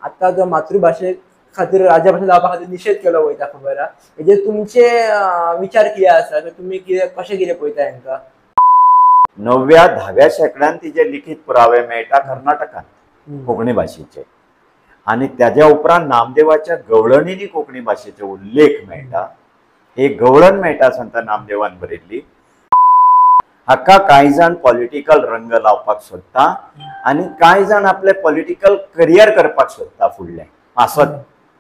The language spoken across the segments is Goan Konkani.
आतां जो मातृभाशे खातीर राज्यभाशा जावपा खातीर निशेध केलो वयता खबर आहा, हेजेर तुमचे विचार कितें आसा, तुमी कितें कशें कितें पळयता हेंकां? 9व्या 10व्या शेंकड्यान तिजे लिखित पुरावे मेळटा कर्नाटकांत कोंकणी भाशेचे, आनी त्याच्या उपरांत नामदेवाच्या गवळणींनी कोंकणी भाशेचो उल्लेख मेळटा. एक गवळण मेळटा संत नामदेवान बरयल्ली. हाका कांय जाण पॉलिटिकल रंग लावपाक सोदता आनी कांय जाण आपले पॉलिटिकल करियर करपाक सोदता, फुडलें आसत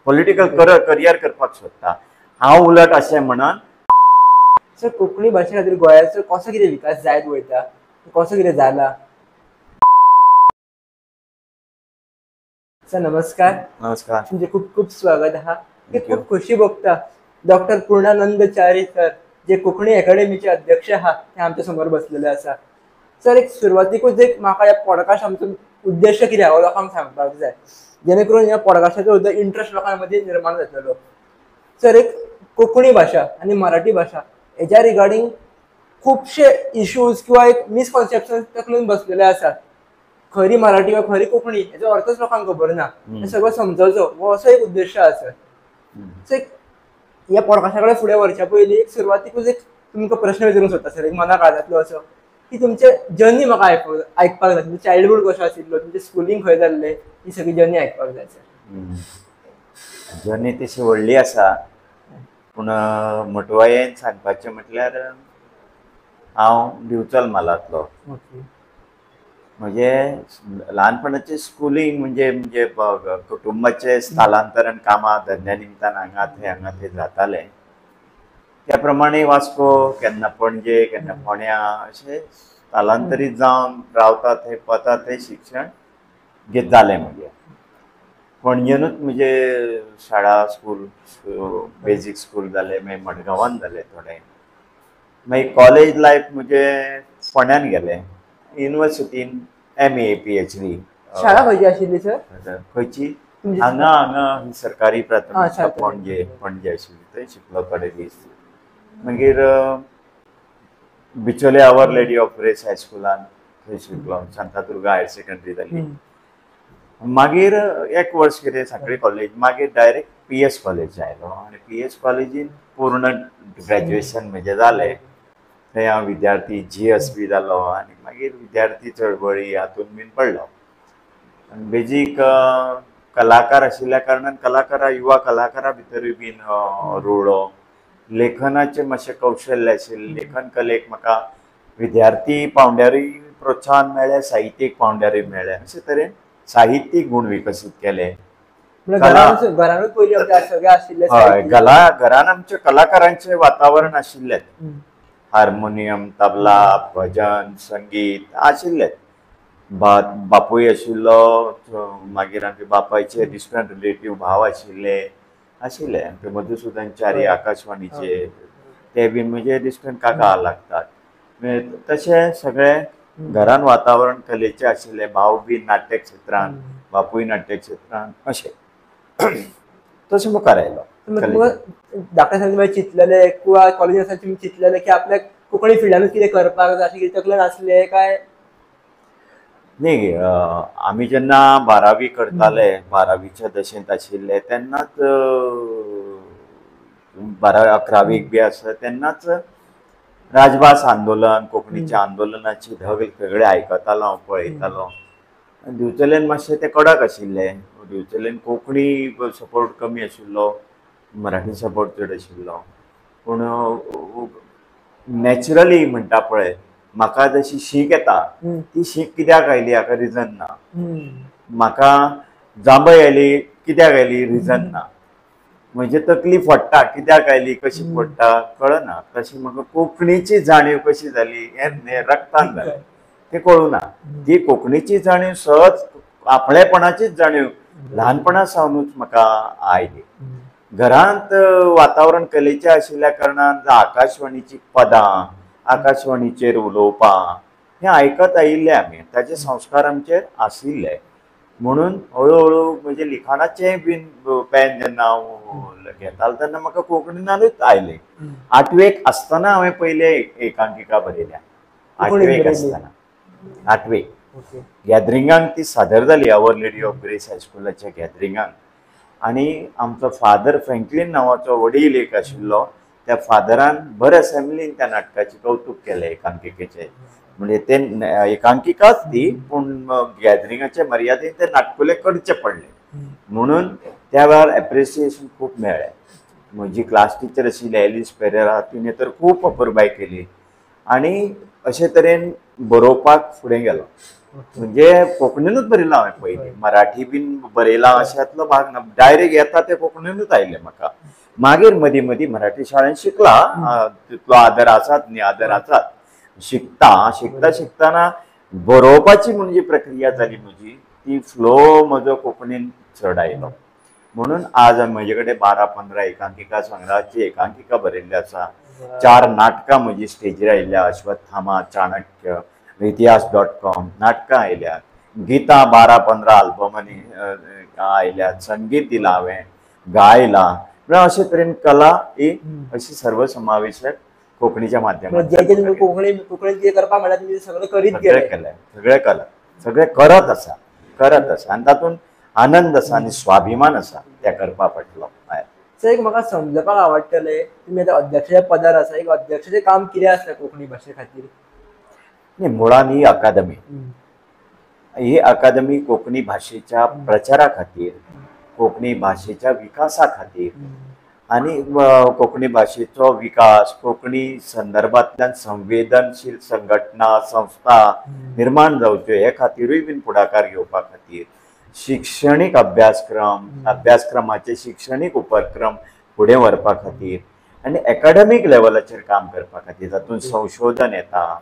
पॉलिटिकल करियर करपाक सोदता. हांव उलट अशें म्हणून सर कोंकणी भाशे खातीर गोंयाचो कसो कितें विकास जायत वयता, कसो कितें जाला? सर नमस्कार. नमस्कार, तुमचें खूब खूब स्वागत आहा. खूब खुशी भोगता डॉक्टर पूर्णानंद च्यारी सर जे कोंकणी एकाडेमीचे अध्यक्ष आहा ते आमच्या समोर बसलेले आसा. सर एक सुरवातीकूच एक म्हाका ह्या पॉडकास्ट आमचो उद्देश कितें हो लोकांक सांगपाक जाय, जेणे करून ह्या पॉडकास्टाचो सुद्दां इंट्रस्ट लोकां मदीं निर्माण जातलो. सर एक कोंकणी भाशा आनी मराठी भाशा हेज्या रिगार्डींग खुबशे इश्यूज किंवा एक मिसकॉन्सेप्शन तकलेन बसलेले आसात. खरी मराठी किंवा खरी कोंकणी हेजो अर्थच लोकांक खबर ना, हें सगळें समजवचो हो असो एक उद्देश आसा. सो एक ह्या पॉडकास्टा कडेन फुडें व्हरच्या पयलीं एक सुरवातीकूच एक तुमकां प्रश्न विचारूंक सोदता सर, एक मना काळजांतलो असो की तुमचे जर्नी म्हाका आयकपाक जाय, तुमचें चायल्डहूड कसो आशिल्लो, तुमचें स्कुलींग खंय जाल्लें, ही सगळी जर्नी आयकपाक जाय सर. जर्नी तशी व्हडली आसा, पूण मोटवायेन सांगपाचें म्हटल्यार हांव दिवचल म्हालांतलो. म्हजें ल्हानपणाचें स्कुलींग म्हणजे म्हणजे कुटुंबाचें स्थलांतरण कामां धंद्या निमतान हांगा थंय हांगा थंय जातालें. त्या प्रमाणे वास्को, केन्ना पणजे, केन्ना फोंड्या, अशें स्थलांतरीत जावन रावता थंय वता थंय शिक्षण घेत जालें. म्हजें पणजेनूच म्हजें शाळा स्कूल बेजीक स्कूल जालें, मागीर मडगांवान जालें थोडें, मागीर कॉलेज लायफ म्हजें फोंड्यान गेलें. युनिवर्सिटीन MA PhD. शाळा खंयची आशिल्ली सर? खंयची? हांगा हांगा सरकारी प्राथमीक पणजे पणजे आशिल्ली, थंय शिकलो थोडे दीस. मागीर Bicholim our lady of grace हायस्कुलान थंय शिकलो, शांतादुर्गा हायर सेकंडरी जाली. मागीर एक वर्स कितें सांखळी कॉलेज, मागीर डायरेक्ट PS college आयलो आनी PS कॉलेजीन पूर्ण ग्रॅज्युएशन म्हजें जालें. थंय हांव विद्यार्थी GS बी जालो आनी मागीर विद्यार्थी चळवळी हातून बीन पडलो. आनी बेजीक कलाकार आशिल्ल्या कारणान कलाकारा युवा कलाकारा भितरूय बीन रुळ्ळो. लेखनाचें मातशें कौशल्य आशिल्लें, लेखन कलेक म्हाका विद्यार्थी पावंड्यारूय प्रोत्साहन मेळ्ळें, साहित्यीक पावंड्यारूय मेळ्ळें. अशे तरेन साहित्यीक गूण विकसीत केले. हय, घरान आमच्या कलाकारांचें वातावरण आशिल्लें. हार्मोनियम, तबला, भजन, संगीत आशिल्लें. बापूय आशिल्लो, मागीर आमच्या बापायचे डिस्टंट रिलेटीव भाव आशिल्ले आशिल्ले. आमचे मधुसुदन च्यारी आकाशवाणीचे ते बी म्हणजे डिस्टंट काका लागतात. तशें सगळें घरान वातावरण कलेचें आशिल्लें. भाव बी नाट्य क्षेत्रान, बापूय नाट्य क्षेत्रान, अशें तशें मुखार आयलो. धाकटे आसतना चिंतलेलें किंवा कॉलेज आसतना तुमी चिंतलेलें की आपल्याक कोंकणी फिल्डानूच कितें करपाक जाय अशें कितें तकलेन आसलें काय? न्ही, आमी जेन्ना 12वी करताले, 12वीच्या दशेंत आशिल्ले तेन्नाच, 12वी 11वीक बी आसा तेन्नाच राजभास आंदोलन, कोंकणीच्या आंदोलनाची धग सगळें आयकतालो हांव, पळयतालो. दिवचलेन मातशें तें कडक आशिल्लें. दिवचलेन कोंकणी सपोर्ट कमी आशिल्लो, मराठी सपोर्ट चड आशिल्लो. पूण नॅचरली म्हणटा पळय, म्हाका जशी शीक येता ती शीक कित्याक आयली हाका रिजन ना, म्हाका जांभय आयली कित्याक आयली रिजन ना, म्हजी तकली फोडटा कित्याक आयली कशी फोडटा कळना. तशी म्हाका कोंकणीची जाणीव कशी जाली हें रक्तान जालें, तें कळूं ना. ती कोंकणीची जाणीव सहज आपलेपणाचीच जाणीव ल्हानपणा सावनूच म्हाका आयली. घरांत वातावरण कलेचें आशिल्ल्या कारणान आकाशवाणीची पदां, आकाशवाणीचेर उलोवपां हें आयकत आयिल्ले आमी, ताचे संस्कार आमचेर आशिल्ले. म्हणून हळूहळू म्हणजे लिखाणाचें बीन पेन जेन्ना हांव घेतालो तेन्ना म्हाका कोंकणीनानूच आयलें. 8वेक आसतना हांवें पयले एकांकिका बरयल्या, 8वेक आसतना, 8वेक. गॅदरिंगांक ती सादर जाली, our lady of grace हायस्कुलाच्या गॅदरिंगांक. आनी आमचो फादर फ्रँकलीन नांवाचो वडील एक आशिल्लो, त्या फादरान भर असेंब्लीन त्या नाटकाचें कौतूक केलें, एकांकिकेचें. म्हणजे ते एकांकिकाच ती, पूण गॅदरिंगाचे मर्यादेन ते नाटकुले करचे पडले, म्हणून त्या वेळार एप्रिसिएशन खूब मेळ्ळें. म्हजी क्लास टिचर आशिल्ली एलिस पेरेरा, तिणें तर खूब अपुरबाय केली. आनी अशे तरेन बरोवपाक फुडें गेलो. म्हणजे कोंकणीनूच बरयलां हांवें पयलीं, मराठी बीन बरयलां अशांतलो भाग ना, डायरेक्ट येता तें कोंकणीनूच आयलें म्हाका. मागीर मदीं मदीं मराठी शाळेंत शिकला, तितलो आदर आसात न्ही, आदर आसात, शिकता शिकता शिकतना बरोवपाची म्हणजे प्रक्रिया जाली म्हजी, ती फ्लो म्हजो कोंकणीन चड आयलो. म्हणून आज म्हजे कडेन 12-15 एकांकिका संग्रहाची एकांकिका बरयल्ली आसा, 4 नाटकां म्हजी स्टेजीर आयिल्ल्या, अश्वत्थामा, चाणक्य, इतिहास .com नाटकां आयल्यात, गितां 12-15 आल्बमांनी आयल्यात, संगीत दिलां हांवें, गायलां. म्हळ्यार अशे तरेन कला ही अशी सर्वसमावेशक कोंकणीच्या माध्यमांतल्यान. कोंकणी कोंकणीत कितें करपाक म्हळ्यार तुमी सगळें करीत गेले, केलें सगळें, कला सगळें करत आसा, करत आसा, आनी तातूंत आनंद आसा आनी स्वाभिमान आसा त्या करपा फाटलो. सर एक म्हाका समजपाक आवडटलें, तुमी आतां अध्यक्षाच्या पदार आसा, एक अध्यक्षाचें काम कितें आसता कोंकणी भाशे खातीर? न्ही, मुळान ही अकादमी, ही अकादमी कोंकणी भाशेच्या प्रचारा खातीर, कोंकणी भाशेच्या विकासा खातीर, आनी कोंकणी भाशेचो विकास, कोंकणी संदर्भांतल्यान संवेदनशील संघटना संस्था निर्माण जावच्यो हे खातीरूय बीन फुडाकार घेवपा खातीर, शिक्षणीक अभ्यासक्रम, अभ्यासक्रमाचे शिक्षणीक उपक्रम फुडें व्हरपा खातीर, आनी एकाडेमीक लेवलाचेर काम करपा खातीर, तातूंत संशोधन येता,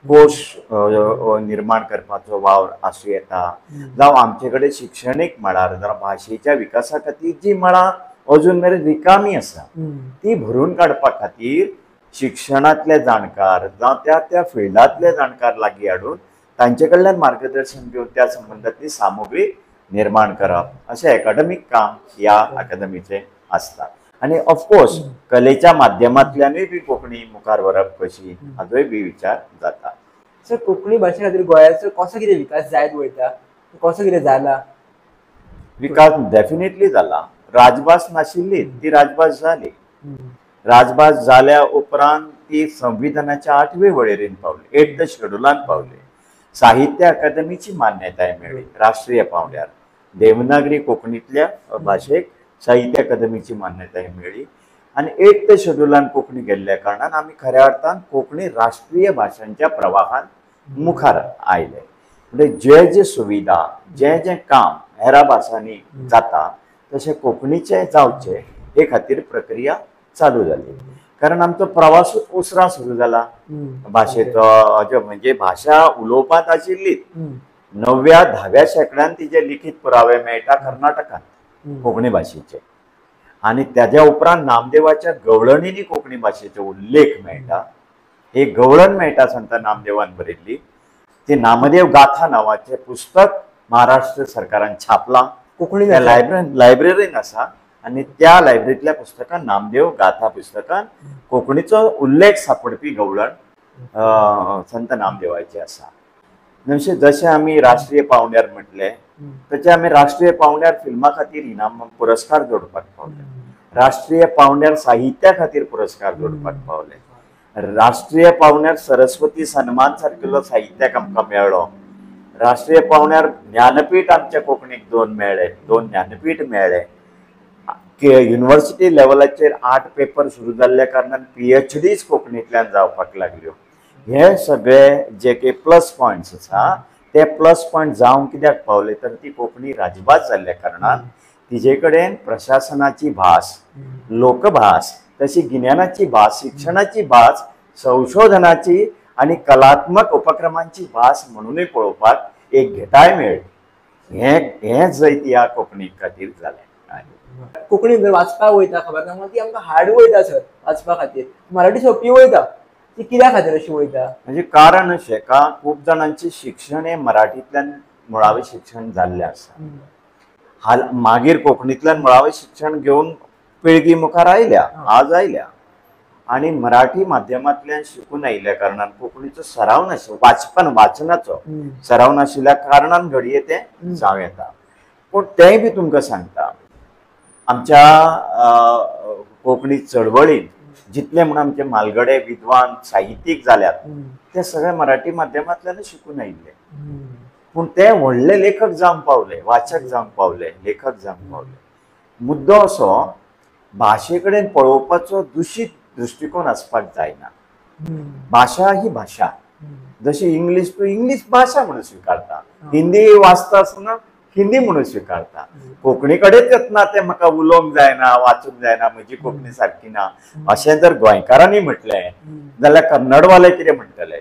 कोश निर्माण करपाचो वावर आसूं येता, जावं आमचे कडेन शिक्षणीक मळार जावं भाशेच्या विकासा खातीर जी मळां अजून मेरेन रिकामी आसा ती भरून काडपा खातीर शिक्षणांतले जाणकार जावं त्या त्या फिल्डांतले जाणकार लागीं हाडून तांचे कडल्यान मार्गदर्शन घेवन त्या संबंदांतली सामुग्री निर्माण करप, अशें एकाडेमीक काम ह्या अकादमीचें आसता. आनी ऑफकोर्स कलेच्या माध्यमांतल्यानूय बी कोंकणी मुखार व्हरप कशी हाचोय बी विचार जाता. सर कोंकणी भाशे खातीर गोंयाचो कसो कितें विकास जायत वयता, कसो कितें जाला? विकास डेफिनेटली जाला. राजभास नाशिल्ली ती राजभास जाली. राजभास जाल्या उपरांत ती संविधानाच्या 8वे वळेरेन पावली, 8th शेड्युलान पावली. साहित्य अकादमीची मान्यताय मेळ्ळी राष्ट्रीय पांवड्यार, देवनागरी कोंकणींतल्या भाशेक साहित्य अकादमीची मान्यताय मेळ्ळी. आनी 8th शेड्युलान कोंकणी गेल्ल्या कारणान आमी खऱ्या अर्थान कोंकणी राष्ट्रीय भाशांच्या प्रवाहान मुखार आयले. म्हणजे जे जे सुविधा, जे जे काम हेरा भासांनी जाता तशें कोंकणीचें जावचें हे खातीर प्रक्रिया चालू जाली. कारण आमचो प्रवासूच उसरां सुरू जाला भाशेचो, म्हणजे भाशा उलोवपांत आशिल्लीच. 9व्या 10व्या शेंकड्यान तिजे लिखीत पुरावे मेळटा कर्नाटकांत कोंकणी भाशेचे, आनी त्याच्या उपरांत नामदेवाच्या गवळणींनी कोंकणी भाशेचो उल्लेख मेळटा. एक गवळण मेळटा संत नामदेवान बरयल्ली, ती नामदेव गाथा नांवाचें पुस्तक महाराष्ट्र सरकारान छापलां, कोंकणी लायब्ररीन आसा, आनी त्या लायब्ररींतल्या पुस्तकान नामदेव गाथा पुस्तकान कोंकणीचो उल्लेख सापडपी गवळण संत नामदेवाची आसा. जशें आमी राष्ट्रीय पांवड्यार म्हटलें तशें आमी राष्ट्रीय पांवड्यार फिल्मा खातीर इनाम पुरस्कार जोडपाक पावले, राष्ट्रीय पांवड्यार साहित्या खातीर पुरस्कार जोडपाक पावले, राष्ट्रीय पांवड्यार सरस्वती सन्मान सारकिल्लो साहित्याक आमकां मेळ्ळो, राष्ट्रीय पांवड्यार ज्ञानपीठ आमच्या कोंकणीक 2 मेळ्ळे, 2 ज्ञानपीठ मेळ्ळे. युनिव्हर्सिटी लेवलाचेर 8 पेपर सुरू जाल्ल्या कारणान PhDs कोंकणींतल्यान जावपाक लागल्यो. हे सगळे जे काही प्लस पॉयंट्स आसा ते प्लस पॉयंट जावंक कित्याक पावले तर ती कोंकणी राजभास जाल्ल्या कारणान तिजे कडेन प्रशासनाची भास, लोकभास, तशी गिन्यानाची भास, शिक्षणाची भास, संशोधनाची आनी कलात्मक उपक्रमांची भास म्हणूनय पळोवपाक एक घेटाय मेळ्ळी. हें जैत ह्या कोंकणी खातीर जालें. कोंकणी वाचपाक वयता खबर ना ती आमकां हार्ड वयता सर वाचपा खातीर, मराठी सोंपी वयता, ती कित्या खातीर अशी वयता? म्हणजे कारण अशें का खूब जाणांचें शिक्षण हें मराठींतल्यान मुळावें शिक्षण जाल्लें आसा, हाल मागीर कोंकणींतल्यान मुळावें शिक्षण घेवन पिळगी मुखार आयल्या, आज आयल्या. आनी मराठी माध्यमांतल्यान शिकून आयिल्ल्या कारणान कोंकणीचो सराव नाशिल्लो, वाचपान वाचनाचो सराव नाशिल्ल्या कारणान घडये तें जावं येता. पूण तेंय बी तुमकां सांगता, आमच्या कोंकणी चळवळीन जितले म्हूण आमचे म्हालगडे विद्वान साहित्यीक जाल्यात ते सगळे मराठी माध्यमांतल्यानच शिकून आयिल्ले. पूण ते व्हडले लेखक जावंक पावले, वाचक जावंक पावले, लेखक जावंक पावले. मुद्दो असो, भाशे कडेन पळोवपाचो दुशीत दृश्टिकोन आसपाक जायना. भाशा ही भाशा, जशी इंग्लीश तूं इंग्लीश भाशा म्हणून स्विकारता, हिंदी वाचता आसतना हिंदी म्हणून स्विकारता, कोंकणी कडेच येतना तें म्हाका उलोवंक जायना, वाचूंक जायना, म्हजी कोंकणी सारकी ना अशें जर गोंयकारांनी म्हटलें जाल्यार कन्नडवाले कितें म्हणटले?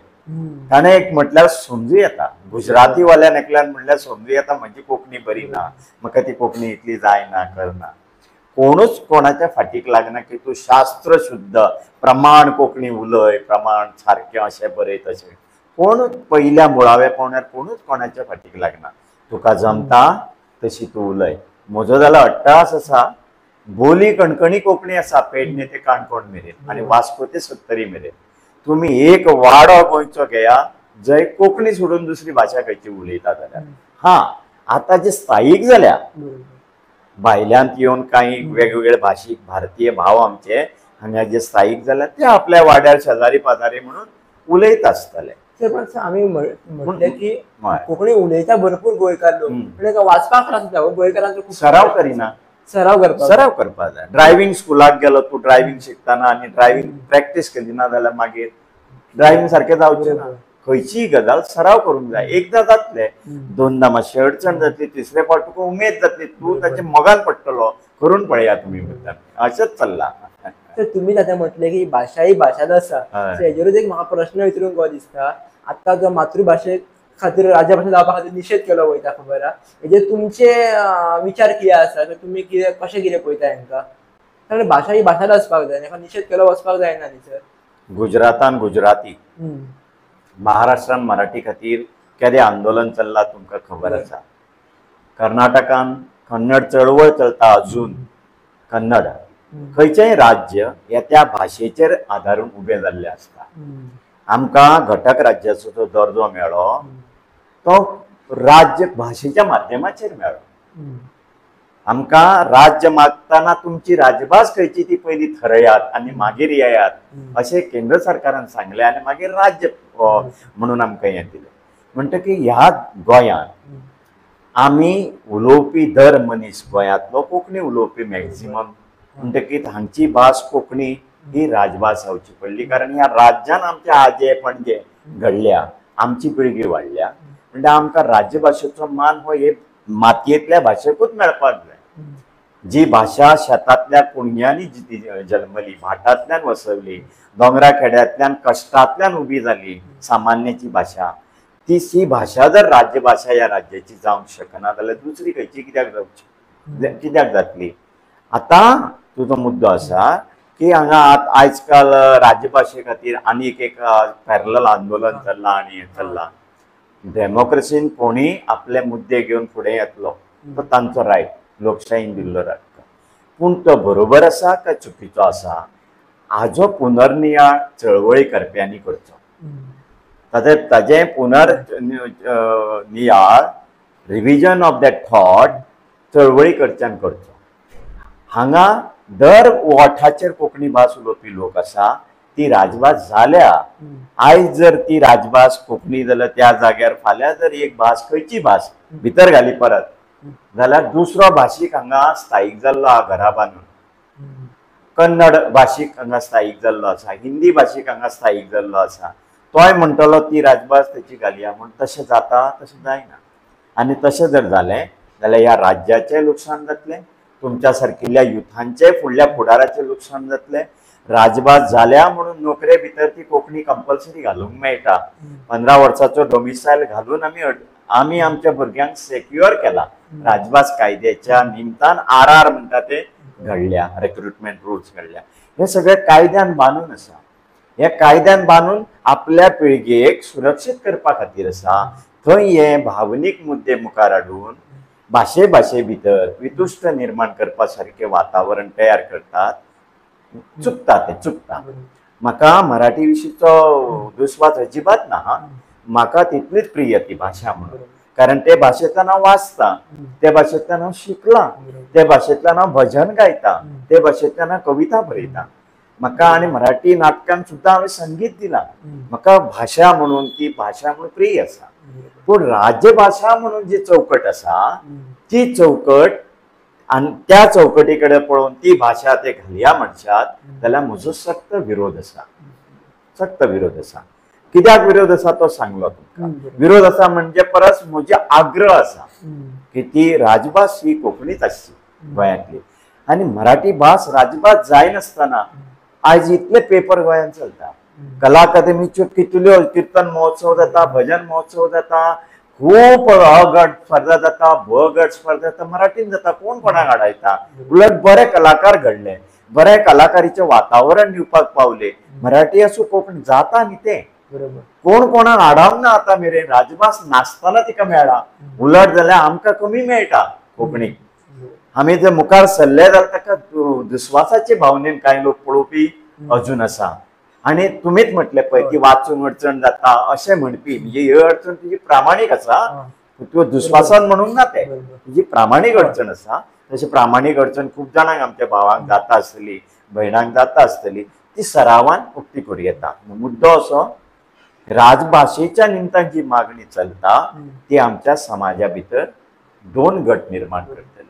ताणें एक म्हटल्यार समजू येता, गुजरातीवाल्यान एकल्यान म्हणल्यार समजू येता म्हजी कोंकणी बरी ना, म्हाका ती कोंकणी इतली जायना, करना. कोणूच कोणाच्या फाटीक लागना की तूं शास्त्र शुद्ध प्रमाण कोंकणी उलय, प्रमाण सारकें अशें बरय तशें. कोणूच पयल्या मुळाव्या पावण्यार कोणूच कोणाच्या फाटीक लागना. तुका जमता तशी तूं उलय. म्हजो जाल्यार अट्टाहास आसा, बोली कणकणी कोंकणी आसा पेडणे ते काणकोण मेरेन आनी वास्को ते सत्तरी मेरेन. तुमी एक वाडो गोंयचो घेया जंय कोंकणी सोडून दुसरी भाशा खंयची उलयता जाल्यार. हां, आतां जे स्थायीक जाल्या भायल्यान येवन कांय वेगवेगळे भाशीक भारतीय भाव आमचे हांगा जे स्थायीक जाल्या ते आपल्या वाड्यार शेजारी पाजारी म्हणून उलयत आसतले. पण आमी म्हटलें की कोंकणी उलयता भरपूर गोंयकार लोक, पण वाचपाक त्रास जाता गोंयकारांचो, खूब सराव करिना, सराव करपाक जाय. ड्रायव्हिंग स्कुलाक गेलो तूं, ड्रायव्हिंग शिकतना आनी ड्रायव्हिंग प्रॅक्टीस केली ना जाल्यार मागीर ड्रायव्हिंग सारकें जावचें ना. खंयचीय गजाल सराव करूंक जाय. एकदां जातलें, दोनदां मातशें अडचण जातली, तिसरे फावट तुका उमेद जातली, तूं ताचे मोगान पडटलो. करून पळया तुमी मुद्दाम, अशेंच चल्लां. तर तुम्ही आतां म्हटलें की भाशा ही भाशाच आसा, हेजेरूच एक म्हाका प्रश्न विचारूंक गो दिसता. आतां जो मातृभाशे खातीर राज्यभाशा जावपा खातीर निशेध केलो वयता खबर आहा, हेजेर तुमचे विचार कितें आसा? तुमी कितें कशें कितें पळयता हेंकां? कारण भाशा ही भाशाच आसपाक जाय, हेका निशेध केलो वचपाक जायना न्ही सर? गुजरातान गुजराती, महाराष्ट्रान मराठी खातीर केदें आंदोलन चल्लां तुमकां खबर आसा. कर्नाटकान कन्नड चळवळ चलता अजून. कन्नड खंयचेंय राज्य ह्या त्या भाशेचेर आदारून उबें जाल्लें आसता. आमकां घटक राज्याचो जो दर्जो मेळ्ळो तो राज्य भाशेच्या माध्यमाचेर मेळ्ळो. आमकां राज्य मागतना तुमची राजभास खंयची ती पयली थरयात आनी मागीर येयात अशें केंद्र सरकारान सांगलें आनी मागीर राज्य म्हणून आमकां हें दिलें. म्हणटकीर ह्या गोंयांत आमी उलोवपी दर मनीस गोंयांतलो कोंकणी उलोवपी मॅक्झिमम, म्हणटकीर हांगची भास कोंकणी ही राजभास जावची पडली. कारण ह्या राज्यान आमचे आजे पणजे घडल्या, आमची पिळगी वाडल्या, म्हणटा आमकां राज्यभाशेचो मान हो हे मातयेंतल्या भाशेकूच मेळपाक जाय. जी भाशा शेतांतल्या कुणग्यांनी जी जल्मली, भाटांतल्यान वसवली, दोंगरा खेड्यांतल्यान कश्टांतल्यान उबी जाली सामान्याची भाशा, ती ही भाशा जर राज्यभाशा ह्या राज्याची जावंक शकना जाल्यार दुसरी खंयची कित्याक जावची, कित्याक जातली? आतां तुजो मुद्दो आसा की हांगा आयज काल राज्यभाशे खातीर आनीक एक पॅरलल आंदोलन चल्लां आनी हें चल्लां. डेमोक्रेसीन कोणी आपले मुद्दे घेवन फुडें येतलो तो तांचो रायट, लोकशाहीन दिल्लो रायट. पूण तो बरोबर आसा काय चुकीचो आसा हाजो पुनर्नियाळ चळवळी करप्यांनी करचो. ताजें पुनर्नियाळ, रिविजन ऑफ that thought चळवळी करच्यान करचो. हांगा दर वोठाचेर कोंकणी भास उलोवपी लोक आसा, ती राजभास जाल्या. आयज जर ती राजभास कोंकणी जाल्यार त्या जाग्यार फाल्यां जर एक भास खंयची भास भितर घाली परत जाल्यार दुसरो भाशीक हांगा स्थायीक जाल्लो आहा घरा बांदून, कन्नड भाशीक हांगा स्थायीक जाल्लो आसा, हिंदी भाशीक हांगा स्थायीक जाल्लो आसा, तोय म्हणटलो ती राजभास तेची घालया म्हूण. तशें जाता? तशें जायना. आनी तशें जर जालें जाल्यार ह्या राज्याचें लुकसाण जातलें, तुमच्या सारकिल्ल्या युथांचें फुडल्या फुडाराचें लुकसाण जातलें. राजभास जाल्या म्हणून नोकरे भितर ती कोंकणी कंपल्सरी घालूंक मेळटा. 15 वर्साचो डोमिसायल घालून आमी आमच्या भुरग्यांक सेक्युअर केला. राजभास कायद्याच्या निमतान आर आर म्हणटा ते घडल्या, रिक्रुटमेंट रुल्स घडल्या. हे सगळे कायद्यान बांदून आसा. हे कायद्यान बांदून आपल्या पिळगेक सुरक्षीत करपा खातीर आसा. थंय हे भावनीक मुद्दे मुखार हाडून भाशे भाशे भितर वितुष्ट निर्माण करपा सारकें वातावरण तयार करतात. चुकता, तें चुकता. म्हाका मराठी विशींचो दुस्वास अजिबात ना, म्हाका तितलीच प्रिय ती भाशा म्हणून, कारण ते भाशेंतल्यान हांव वाचता, ते भाशेंतल्यान हांव शिकलां, ते भाशेंतल्यान हांव भजन गायता, ते भाशेंतल्यान हांव कविता बरयता. म्हाका आनी मराठी नाटकान सुद्दां हांवें संगीत दिलां. म्हाका भाशा म्हणून ती भाशा म्हणून प्रिय आसा. पूण राज्यभाशा म्हणून जी चौकट आसा ती चौकट आनी त्या चौकटी कडेन पळोवन ती भाशा ते घालया म्हणशात जाल्यार म्हजो सक्त विरोध आसा, सक्त विरोध आसा. कित्याक विरोध आसा तो सांगलो तुमकां. विरोध आसा म्हणजे परस म्हजे आग्रह आसा की ती राजभास ही कोंकणीच आसची गोंयांतली, आनी मराठी भास राजभास जायनासतना आयज इतले पेपर गोंयांत चलता, कला अकादमीच्यो कितल्यो किर्तन महोत्सव जाता, भजन महोत्सव जाता, खूब अ गट स्पर्धा जाता, ब गट स्पर्धा जाता, मराठीन जाता, कोण कोणाक आडायता. उलट बरे कलाकार घडले, बरे कलाकारीचें वातावरण दिवपाक पावले, मराठी आसूं कोंकणी जाता न्ही तें, कोण कोणाक आडावंक ना. आतां मेरेन राजभास नासतना तिका मेळ्ळा, उलट जाल्यार आमकां कमी मेळटा कोंकणीक. आमी जर मुखार सरले जाल्यार ताका दुस्वासाचे भावनेन कांय लोक पळोवपी अजून आसा. आनी तुमीच म्हटलें पळय की वाचूंक अडचण जाता अशें म्हणपी, म्हणजे ही अडचण तुजी प्रामाणीक आसा, तूं दुस्वासान म्हणूंक ना, तें तुजी प्रामाणीक अडचण आसा. तशें प्रामाणीक अडचण खूब जाणांक आमच्या भावांक जाता आसतली, भयणांक जाता आसतली, ती सरावान उक्ती करूं येता. मुद्दो असो, राजभाशेच्या निमतान जी मागणी चलता ती आमच्या समाजा भितर दोन गट निर्माण करतले.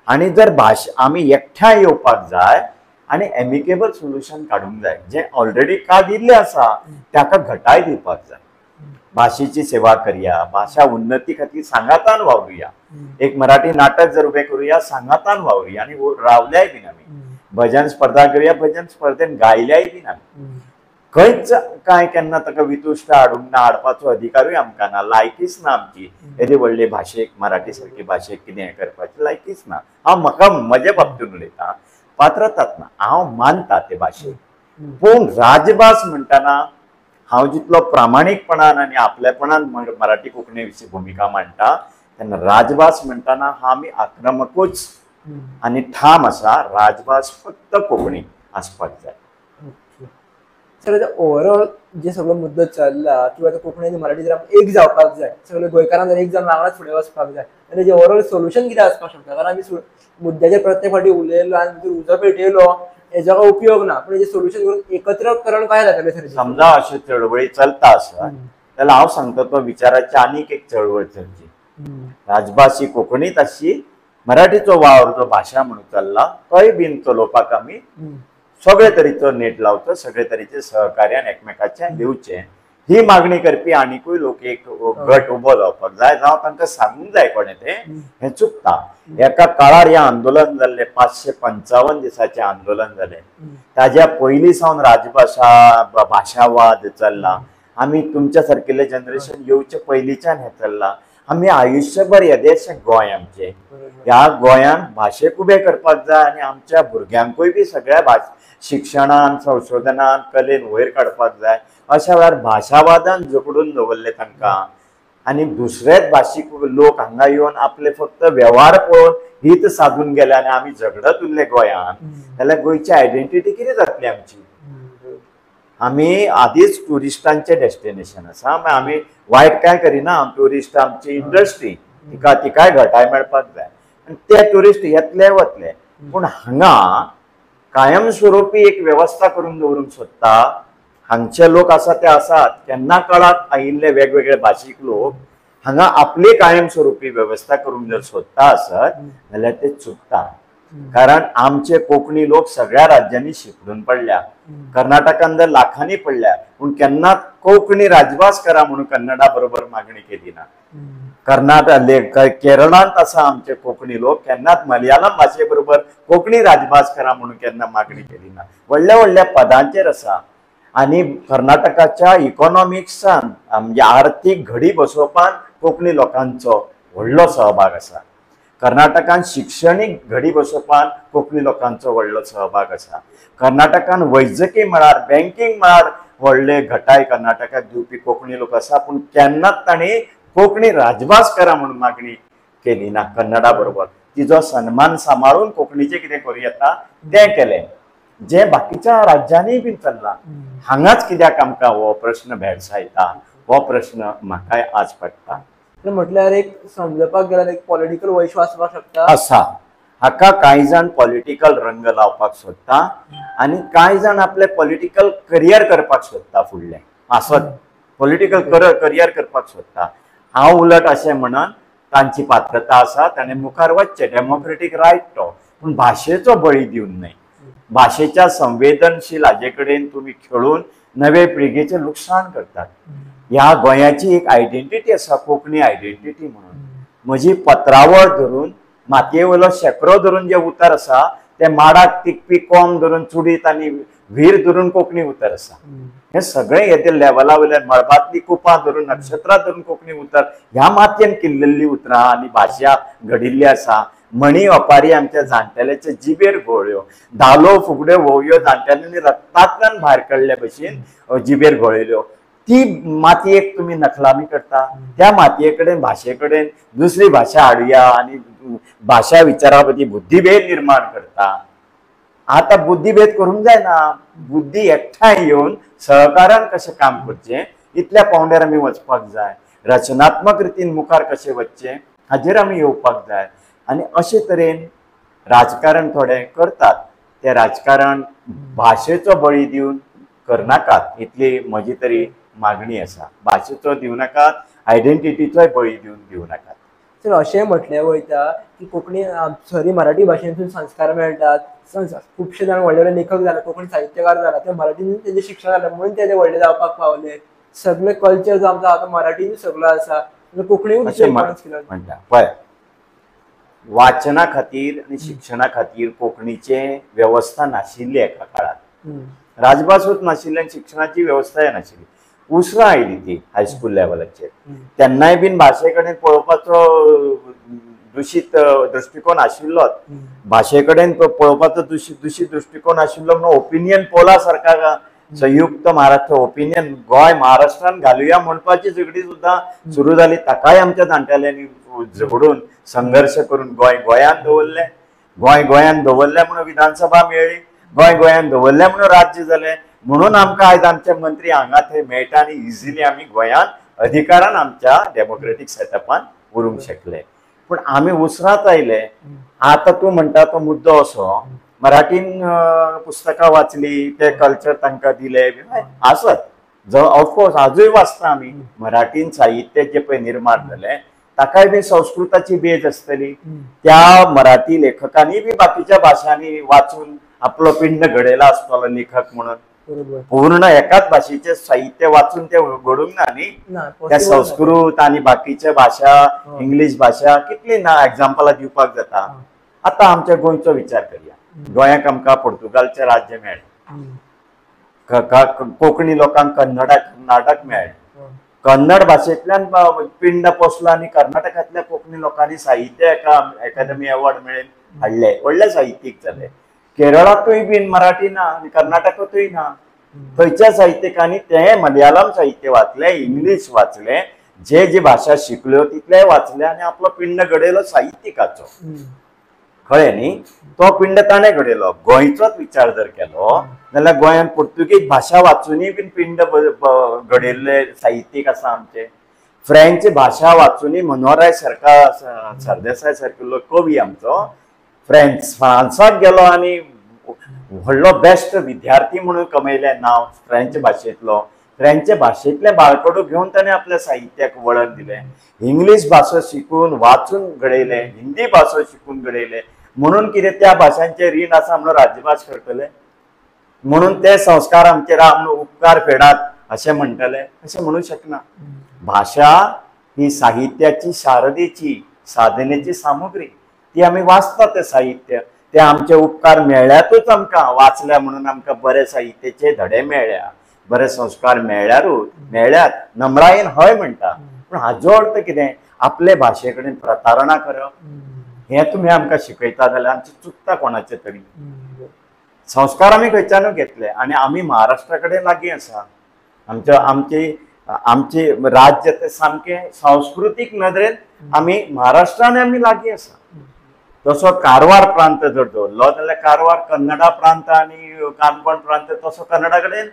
आनी जर भाशा आमी एकठांय येवपाक जाय आनी एमिकेबल सोल्युशन काडूंक जाय, जें ऑलरेडी काडिल्लें आसा ताका घटाय दिवपाक जाय. भाशेची सेवा करया, भाशा उन्नती खातीर सांगातान वावरुया, एक मराठी नाटक जर उबें करुया सांगातान वावरुया आनी रावल्याय बीन आमी, भजन स्पर्धा करुया, भजन स्पर्धेन गायल्याय बीन आमी, खंयच कांय केन्ना ताका वितुश्ट हाडूंक ना, हाडपाचो अधिकारूय आमकां ना, लायकीच ना आमची येदी व्हडले भाशेक, मराठी सारकी भाशेक कितें करपाची लायकीच ना. हांव म्हाका म्हजे बाबतीन उलयतां, पात्रतात ना, हांव मानता ते भाशेक. पूण राजभास म्हणटना हांव जितलो प्रामाणीकपणान आनी आपलेपणान मराठी कोंकणी विशीं भुमिका मांडटा, तेन्ना राजभास म्हणटना आमी आक्रमकूच आनी ठाम आसा, राजभास फक्त कोंकणी आसपाक जाय. सर आतां ओवरऑल जे सगळो मुद्दो चल्ला किंवा आतां कोंकणी आनी मराठी जर एक जावपाक जाय, सगळे गोंयकारान जर एक जावन वांगडाच फुडें वचपाक जाय, आनी तेजें ओवरऑल सोल्युशन कितें आसपाक शकता? कारण आमी मुद्द्याचेर प्रत्येक फावटी उलयलो आनी भितर उजो पेटयलो हेजो काय उपयोग ना, पूण हेजें सोल्युशन करून एकत्रकरण कशें जातलें सर? समजा अश्यो चळवळी चलता आसत जाल्यार हांव सांगता तो विचाराची आनीक एक चळवळ चलची, राजभास ही कोंकणीत आसची, मराठीचो वावर जो भाशा म्हणून चल्ला तोय बीन चलोवपाक आमी सगळे तरेचो नेट लावचो, सगळे तरेचे सहकार्यान एकमेकाचे दिवचे, ही मागणी करपी आनिकूय लोक एक गट उबो जावपाक जाय. जावं तांकां सांगूंक जाय कोणें तें, हें चुकता. एका काळार हें आंदोलन जाल्लें, 555 दिसाचें आंदोलन जालें, ताज्या पयलीं सावन राजभाशा भाशावाद चल्ला. आमी तुमच्या सारकेले जनरेशन येवचे पयलींच्यान हें चल्लां. आमी आयुश्यभर येदेशें गोंय आमचें, ह्या गोंयांत भाशेक उबें करपाक जाय आनी आमच्या भुरग्यांकूय बी सगळ्या भाश शिक्षणान, संशोधनान, कलेन वयर काडपाक जाय. अशा वेळार भाशावादान जकडून दवरले तांकां आनी दुसरेच भाशीक लोक हांगा येवन आपले फक्त वेव्हार पळोवन हित साधून गेले आनी आमी झगडत उरले गोंयांत, जाल्यार गोंयची आयडेंटिटी कितें जातली आमची? आमी आदींच ट्युरिस्टांचें डेस्टिनेशन आसा, आमी वायट कांय करिना, ट्युरिस्ट आमची इंडस्ट्री तिका तिकाय घटाय मेळपाक जाय आनी ते ट्युरिस्ट येतले वतले, पूण हांगा कायमस्वरूपी एक वेवस्था करून दवरूंक सोदता. हांगचे लोक आसा ते आसात, केन्ना काळाक आयिल्ले वेगवेगळे भाशीक लोक हांगा आपली कायमस्वरूपी वेवस्था करूंक जर सोदता आसत जाल्यार ते चुकता. कारण आमचे कोंकणी लोक सगळ्या राज्यांनी शिंपडून पडल्या, कर्नाटकान जर लाखांनी पडल्या, पूण केन्ना कोंकणी राजभास करा म्हणून कन्नडा बरोबर मागणी केली ना. कर्नाटक केरळांत आसा आमचे कोंकणी लोक, केन्नाच मलयाळम भाशे बरोबर कोंकणी राजभास करा म्हणून केन्ना मागणी केली ना. व्हडल्या व्हडल्या पदांचेर आसा आनी कर्नाटकाच्या इकॉनॉमिक्सान म्हणजे आर्थीक घडी बसोवपान कोंकणी लोकांचो व्हडलो सहभाग आसा. कर्नाटकान शिक्षणीक घडी बसोवपान कोंकणी लोकांचो व्हडलो सहभाग आसा. कर्नाटकान वैजकी मळार, बँकींग मळार व्हडले घटाय कर्नाटकाक दिवपी कोंकणी लोक आसा, पूण केन्नाच तांणी कोंकणी राजभास करा म्हणून मागणी केली ना कन्नडा बरोबर. तिजो सन्मान सांबाळून कोंकणीचें कितें करूं येता तें केलें. जे बाकीच्या राज्यांनी बीन चल्लां. हांगाच कित्याक आमकां हो प्रश्न भेडसायता, हो प्रश्न म्हाकाय आज पडटा. म्हटल्यार एक समजपाक गेल्यार एक पॉलिटिकल वैश्व आसपाक शकता आसा. हाका कांय जाण पॉलिटिकल रंग लावपाक सोदता आनी कांय जाण आपले पॉलिटिकल करियर करपाक सोदता, फुडलें आसत पॉलिटिकल करियर करपाक सोदता. हांव उलट अशें म्हणून तांची पात्रता आसा, ताणें मुखार वचचें, डेमोक्रेटीक रायट तो, पूण भाशेचो बळी दिवन न्हय. भाशेच्या संवेदनशील हाजे कडेन तुमी खेळून नवे पिळगेचें लुकसाण करतात. ह्या गोंयाची एक आयडेंटिटी आसा, कोंकणी आयडेंटिटी म्हणून. म्हजी पत्रावळ धरून मातये वयलो शेंकरो धरून जें उतर आसा तें माडाक तिगपी कोम धरून चुडीत आनी व्हीर धरून कोंकणी उतर आसा. हें सगळें हेते लेवला वयल्यान मळबांतली कुपां धरून नक्षत्रां धरून कोंकणी उतर ह्या मातयेन किल्लल्लीं उतरां आनी भाशा घडिल्ली आसा. म्हणी ओपारी आमच्या जाणटेल्याच्या जिबेर घोळ्यो, धालो फुगड्यो व्होवयो जाणटेल्यांनी रक्तांतल्यान भायर काडल्या भशेन जिबेर घोळयल्यो. ती मातयेक तुमी नखलामी करता. त्या मातये कडेन भाशे कडेन दुसरी भाशा हाडुया आनी भाशा विचारा मदीं बुद्धिभेद निर्माण करता. आतां बुद्धिभेद करूंक जायना, बुद्धी एकठांय येवन सहकारान कशें काम करचें इतल्या पावंड्यार आमी वचपाक जाय. रचनात्मक रितीन मुखार कशें वचचें हाजेर आमी येवपाक जाय. आनी अशे तरेन राजकारण थोडे करतात, तें राजकारण भाशेचो बळी दिवन करनाकात इतली म्हजी तरी मागणी आसा. भाशेचो दिवं नाकात, आयडेंटिटीचोय बळी दिवन दिवं नाकात. सर अशें म्हटलें वयता की कोंकणी सॉरी मराठी भाशेंतून संस्कार मेळटात, खुबशे जाण व्हडले व्हडले लेखक जाले, कोंकणी साहित्यकार जाला, ते मराठीन तेजें शिक्षण जालें म्हणून तेजे व्हडले जावपाक पावले. सगळे कल्चर जो आमचो आतां मराठीन सगळो आसा, कोंकणीकूच म्हणटा. पळय, वाचना खातीर आनी शिक्षणा खातीर कोंकणीचे वेवस्था नाशिल्ली एका काळार. राजभासूच नाशिल्ल्यान शिक्षणाची वेवस्थाय नाशिल्ली. उसरां आयली ती हायस्कूल लेवलाचेर. तेन्नाय बीन भाशे कडेन पळोवपाचो दुशीत दृश्टिकोन आशिल्लोच, भाशे कडेन पळोवपाचो दुशीत दृश्टिकोन आशिल्लो म्हणून ओपिनियन पोला सारका संयुक्त महाराष्ट्र ओपिनियन गोंय महाराष्ट्रान घालुया म्हणपाची झगडी सुद्दां सुरू जाली. ताकाय आमच्या जाणटेल्यांनी झगडून संघर्श करून गोंय गोंयांत दवरलें. गोंय गोंयांत दवरलें म्हणून विधानसभा मेळ्ळी, गोंय गोंयांत दवरलें म्हणून राज्य जालें, म्हणून आमकां आयज आमचे मंत्री हांगा थंय मेळटा आनी इजिली आमी गोंयांत अधिकारान आमच्या डेमोक्रेटीक सेटअपान उरूंक शकले. पूण आमी उसरात आयले. आतां तूं म्हणटा तो मुद्दो असो, मराठीन पुस्तकां वाचली, ते कल्चर तांकां दिले आसत, ऑफकोर्स आजूय वाचता आमी मराठीन साहित्य जे पळय निर्माण जालें ताकाय बी संस्कृताची बेज आसतली. त्या मराठी लेखकांनी बी बाकीच्या भाशांनी वाचून आपलो पिंड घडयला आसतलो लेखक म्हणून. पूर्ण एकाच भाशेचे साहित्य वाचून ते घडूंक ना न्ही. त्या संस्कृत आनी बाकीच्या भाशा, इंग्लीश भाशा कितली ना एग्जाम्पलां दिवपाक जाता. आतां आमच्या गोंयचो विचार करया. गोंयाक आमकां पोर्तुगालचें राज्य मेळ्ळें, कोंकणी लोकांक कर्नाटक मेळ्ळें. कन्नड भाशेंतल्यान पिंड पोसलो आनी कर्नाटकांतल्या कोंकणी लोकांनी साहित्य एका अकादमी अवॉर्ड मेळून हाडले, व्हडले साहित्यीक जाले. केरळांतूय बीन मराठी ना आनी कर्नाटकांतूय ना. थंयच्या साहित्यिकांनी ते मलयाळम साहित्य वाचलें, इंग्लीश वाचलें, जे जे भाशा शिकल्यो तितलेय वाचले आनी आपलो पिंड घडयलो साहित्यिकाचो. कळ्ळें न्ही? तो पिंड ताणें घडयलो. गोंयचोच विचार जर केलो जाल्यार गोंयांत पुर्तुगीज भाशा वाचुनूय बीन पिंड घडयल्ले साहित्यीक आसा आमचे. फ्रेंच भाशा वाचुनूय मनोहरराय सरकार सरदेसाय सारकिल्लो कवी आमचो फ्रांसाक गेलो आनी व्हडलो बेस्ट विद्यार्थी म्हणून कमयलें नांव फ्रेंच भाशेंतलो. फ्रेंच भाशेंतलें बाळकडो घेवन ताणें आपल्या साहित्याक वळण दिलें. इंग्लीश भाशा शिकून वाचून घडयलें, हिंदी भाशा शिकून घडयलें. म्हणून कितें त्या भाशांचें रीण आसा म्हणून राजभास करतले, म्हणून ते संस्कार आमचेर म्हणून उपकार फेडात अशें म्हणटले, अशें म्हणूं शकना. भाशा ही साहित्याची शारदेची साधनेची सामुग्री, ती आमी वाचता तें साहित्य, ते आमचे उपकार मेळ्ळ्यातूच आमकां वाचल्या म्हणून आमकां बरे साहित्याचे धडे मेळ्ळ्या, बरे संस्कार मेळ्ळ्यारूच मेळ्ळ्यात. नमळायेन हय म्हणटा, पूण हाजो अर्थ कितें आपले भाशे कडेन प्रतारणा करप हें तुमी आमकां शिकयता जाल्यार आमचें चुकता कोणाचें तरी. संस्कार आमी खंयच्यानूय घेतले आनी आमी महाराष्ट्रा कडेन लागीं आसा. आमचे आमचे राज्य ते सामकें सांस्कृतीक नदरेन आमी महाराष्ट्रान आमी लागीं आसा. तसो कारवार प्रांत जर दवरलो जाल्यार कारवार कन्नडा प्रांत आनी काणकोण प्रांत तसो कन्नडा कडेन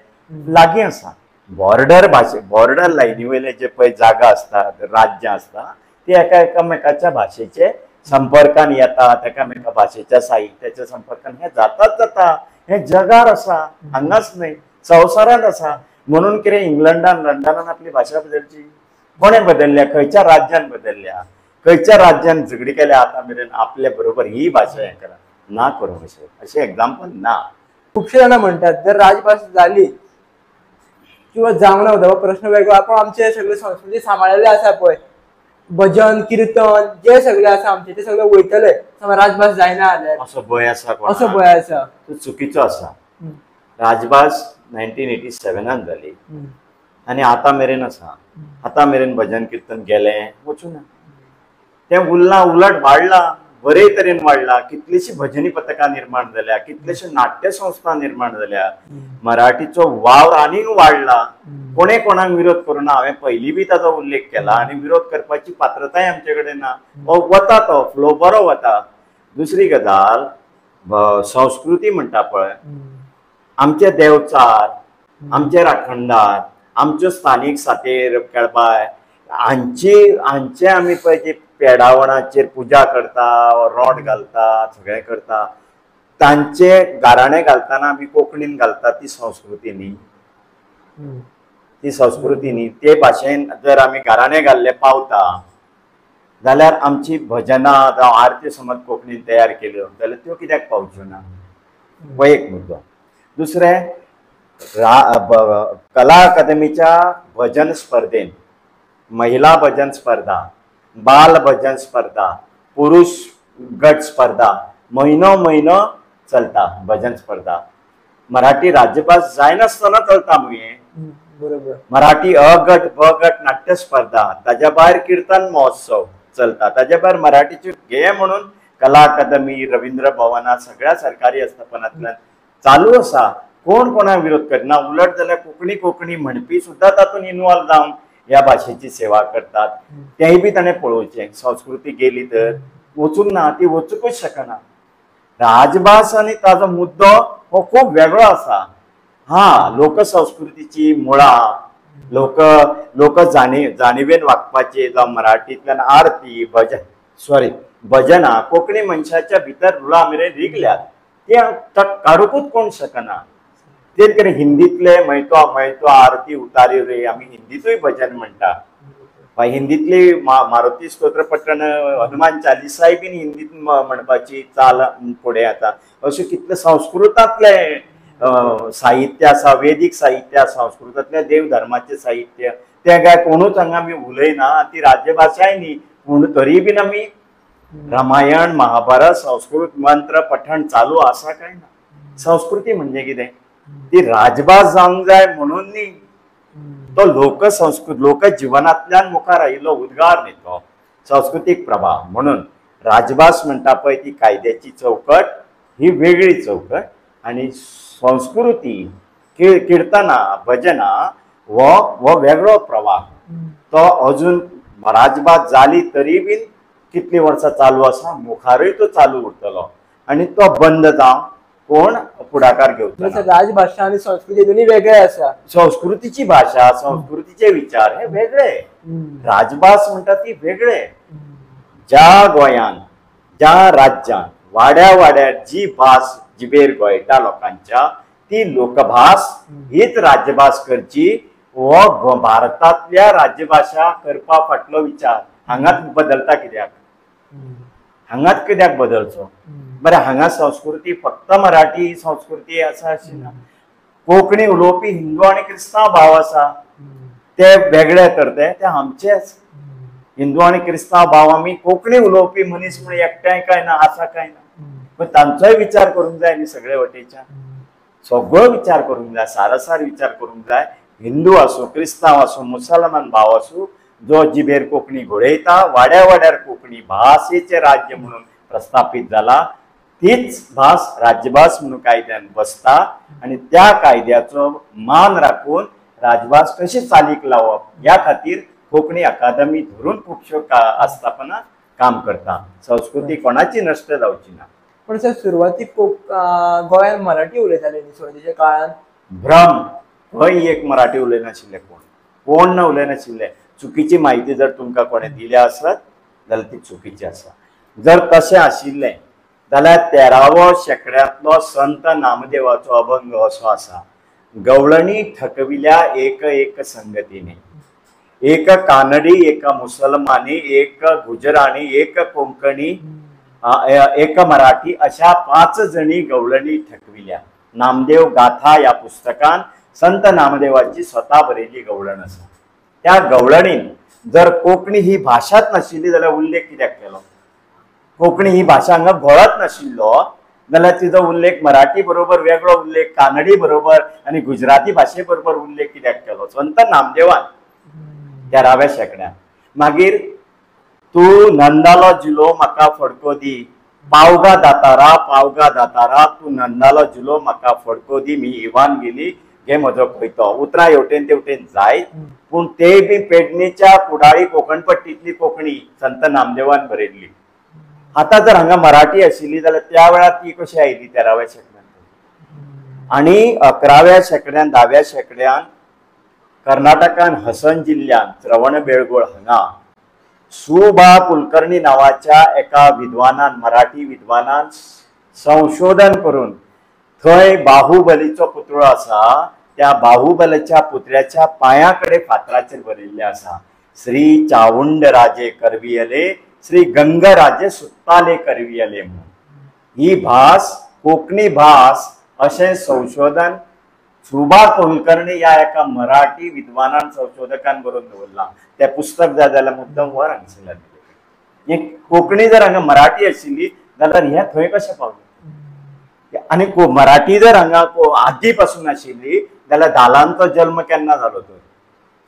लागीं आसा. बॉर्डर भाशे बॉर्डर लायनी वयले जे पळय जागा आसतात, राज्यां आसता, ती एका एकामेकाच्या भाशेचे संपर्कान येतात, एकामेका भाशेच्या साहित्याच्या संपर्कान हे जाताच जाता. हे जगार आसा, हांगाच न्हय संवसारांत आसा. म्हणून कितें इंग्लंडान लंडनान आपली भाशा बदलची? कोणें बदलल्या? खंयच्या राज्यान बदलल्या? खंयच्या राज्यान झगडी केल्या आतां मेरेन आपल्या बरोबर ही भाशा हें करा ना करूंक? अशें अशें एग्जाम्पल ना. खुबशे जाणां म्हणटात जर राजभास जाली किंवा जावंक ना हो प्रश्न वेगळो, पण आमचे सगळे संस्कृती सांबाळलेले आसा पळय, भजन किर्तन जे सगळे आसा आमचे ते सगळे वयतले राजभास जायना जाल्यार. असो भंय आसा, असो भंय आसा, तो चुकीचो आसा. राजभास 1987 जाली आनी आतां मेरेन आसा. आतां मेरेन भजन किर्तन गेलें वचूं ना, तें उरलां, उलट वाडलां, बरे तरेन वाडलां. कितलीशीं भजनी पथकां निर्माण जाल्या, कितलेश्यो नाट्यसंस्था निर्माण जाल्या, मराठीचो वावर आनीक वाडला. कोणे कोणाक विरोध करूं ना, हांवें पयलीं बी ताजो उल्लेख केला आनी विरोध करपाची पात्रताय आमचे कडेन ना. वता तो फ्लो बरो वता. दुसरी गजाल संस्कृती म्हणटा पळय, आमचे देवचार, आमचे राखणदार, आमच्यो स्थानीक सातेर केळबाय हांची हांचे आमी पळय जे पेडावणाचेर पुजा करता, रोट घालता, सगळें करता, तांचे गाराणे घालतना आमी कोंकणीन घालता. ती संस्कृती न्ही, ती संस्कृती न्ही. ते भाशेन जर आमी गाराणे घाल्ले पावता जाल्यार आमची भजनां जावं आरती समज कोंकणीन तयार केल्यो जाल्यार त्यो कित्याक पावच्यो ना? हो एक मुद्दो. दुसरें, कला अकादमीच्या भजन स्पर्धेन महिला भजन स्पर्धा, बाल भजन स्पर्धा, पुरुष गट स्पर्धा म्हयनो म्हयनो चलता. भजन स्पर्धा मराठी राज्यभास जायनासतना चलता मुगे. बरोबर. मराठी अ गट ब गट नाट्य स्पर्धा, ताज्या भायर किर्तन महोत्सव चलता, ताज्या भायर मराठीच्यो गेय म्हणून कला अकादमी, रवींद्र भवना, सगळ्या सरकारी आस्थापनांतल्यान चालू आसा. कोण कोणाक विरोध करना, उलट जाल्यार कोंकणी कोंकणी म्हणपी सुद्दां तातूंत इनवॉल्व जावन ह्या भाशेची सेवा करतात. तेंय बी ताणें पळोवचें. संस्कृती गेली तर वचूंक ना, ती वचूंकच शकना. राजभास आनी ताजो मुद्दो हो खूब वेगळो आसा. हा, लोकसंस्कृतीची मुळां, लोक लोक जाणीवेन वागपाची, जावं मराठींतल्यान आरती भजन सॉरी भजनां कोंकणी मनशाच्या भितर रुळा मेरेन रिगल्यात, ती काडूंकूच कोण शकना. ते कितें हिंदीतले मैतो मैतो आरती उतारी रे, आमी हिंदीतूय भजन म्हणटा. हिंदीतली मारुती स्तोत्र पठण, हनुमान चालिसाय बीन हिंदीत म्हणपाची चाल फुडें येता. अशें कितलें संस्कृतांतलें साहित्य आसा, वेदीक साहित्य आसा, संस्कृतांतलें देव धर्माचें साहित्य, तें काय कोणूच हांगा आमी उलयना. ती राज्यभाशाय न्ही, पूण तरी बीन आमी रामायण महाभारत संस्कृत मंत्र पठण चालू आसा काय ना. संस्कृती म्हणजे कितें? ती राजभास जावंक जाय म्हणून न्ही, तो लोकसंस्कृत लोक जिवनांतल्यान मुखार आयिल्लो उद्गार न्ही, तो सांस्कृतीक प्रभाव. म्हणून राजभास म्हणटा पळय ती कायद्याची चौकट ही वेगळी चौकट, आनी संस्कृती किर्तनां भजनां हो वेगळो प्रवाह. तो अजून राजभास जाली तरी बीन कितलीं वर्सां चालू आसा, मुखारूय तो चालू उरतलो आनी तो बंद जावन कोण फुडाकार घेवचो. राजभाशा आनी संस्कृती दोनूय वेगळे आसा. संस्कृतीची भाशा, संस्कृतीचे विचार हे वेगळे, राजभास म्हणटा ती वेगळे. ज्या गोंयान, ज्या राज्यान वाड्या वाड्यार जी भास जिबेर गोयटा लोकांच्या, ती लोकभास हीच राज्यभास करची, हो भारतांतल्या राज्यभाशा करपा फाटलो विचार. हांगाच बदलता कित्याक? हांगाच कित्याक बदलचो? बरें, हांगा संस्कृती फक्त मराठी संस्कृती आसा अशी ना. कोंकणी उलोवपी हिंदू आनी क्रिस्तांव भाव आसा, ते वेगळे तर ते आमचेच हिंदू आनी क्रिस्तांव भाव. आमी कोंकणी उलोवपी मनीस म्हूण एकठांय काय ना आसा काय ना, पण तांचोय विचार करूंक जाय न्ही. सगळे वटेच्यान सगळो विचार करूंक जाय, सारासार विचार करूंक जाय. हिंदू आसूं, क्रिस्तांव आसूं, मुसलमान भाव आसूं, जो जिबेर कोंकणी घोळयता, वाड्या वाड्यार कोंकणी भाशेचें राज्य म्हणून प्रस्थापीत जाला, तीच भास राज्यभास म्हणून कायद्यान बसता आनी त्या कायद्याचो मान राखून राजभास कशी चालीक लावप ह्या खातीर कोंकणी अकादमी धरून खुबश्यो आस्थापनां काम करता. संस्कृती कोणाची नश्ट जावची ना. पण सर सुरवातीक गोंयांत मराठी उलयताले न्ही सुरवातीच्या काळान. भ्रम, खंय एक मराठी उलयनाशिल्ले, कोण कोण ना उलयनाशिल्ले. चुकीची म्हायती जर तुमकां कोणें दिल्या आसत जाल्यार ती चुकीची आसा. जर तशें आशिल्लें जाल्यार 13व्या शेंकड्यांतलो संत नामदेवाचो अभंग असो आसा, गवळणी थकविल्या एक एक संगतीने, एक कानडी एक मुसलमानी एक गुजराणी एक कोंकणी एक मराठी, अशा 5 जणी गवळणी थकविल्या. नामदेव गाथा ह्या पुस्तकान संत नामदेवाची स्वता बरयल्ली गवळण आसा. त्या गवळणीन जर कोंकणी ही भाशाच नाशिल्ली जाल्यार उल्लेख कित्याक केलो? कोंकणी ही भाशा हांगा घोळत नाशिल्लो जाल्यार तिजो उल्लेख मराठी बरोबर वेगळो उल्लेख, कानडी बरोबर आनी गुजराती भाशे बरोबर उल्लेख कित्याक केलो संत नामदेवान 13व्या शेंकड्यान? मागीर तूं नंदालो जिलो म्हाका फडको दी, पावगा दातारा पावगा दातारा, तूं नंदालो जिलो म्हाका फडको दी, मी इवान गेली घे म्हजो खंयतो. उतरां हेवटेन तेवटेन जायत, पूण ते बी पेडणेच्या कुडाळी कोंकणपट्टींतली कोंकणी संत नामदेवान बरयल्ली. आतां जर हांगा मराठी आशिल्ली जाल्यार त्या वेळार ती कशी आयली 13व्या शेंकड्यान? आनी 11व्या शेंकड्यान 10व्या शेंकड्यान कर्नाटकान हसन जिल्ल्यांत श्रवणबेळगोळ हांगा सुबा कुलकर्णी नांवाच्या एका विद्वानान, मराठी विद्वानान संशोधन करून थंय बाहुबलीचो पुतळो आसा, त्या बाहुबलीच्या पुतळ्याच्या पांया कडेन फातराचेर बरयल्लें आसा, श्री चावुंडराजे करवियले श्री गंगराजे सुत्ताले करवियले म्हणून. ही भास कोंकणी भास अशें संशोधन सुबा कुलकर्णी ह्या एका मराठी विद्वानान संशोधकान बरोवन दवरलां. तें पुस्तक जाय जाल्यार मुद्दम व्हर हांगसरल्यान. कोंकणी जर हांगा मराठी आशिल्ली जाल्यार हें थंय कशें पावलें? आनी मराठी जर हांगा आदी पासून आशिल्ली जाल्यार धालांचो जल्म केन्ना जालो तर?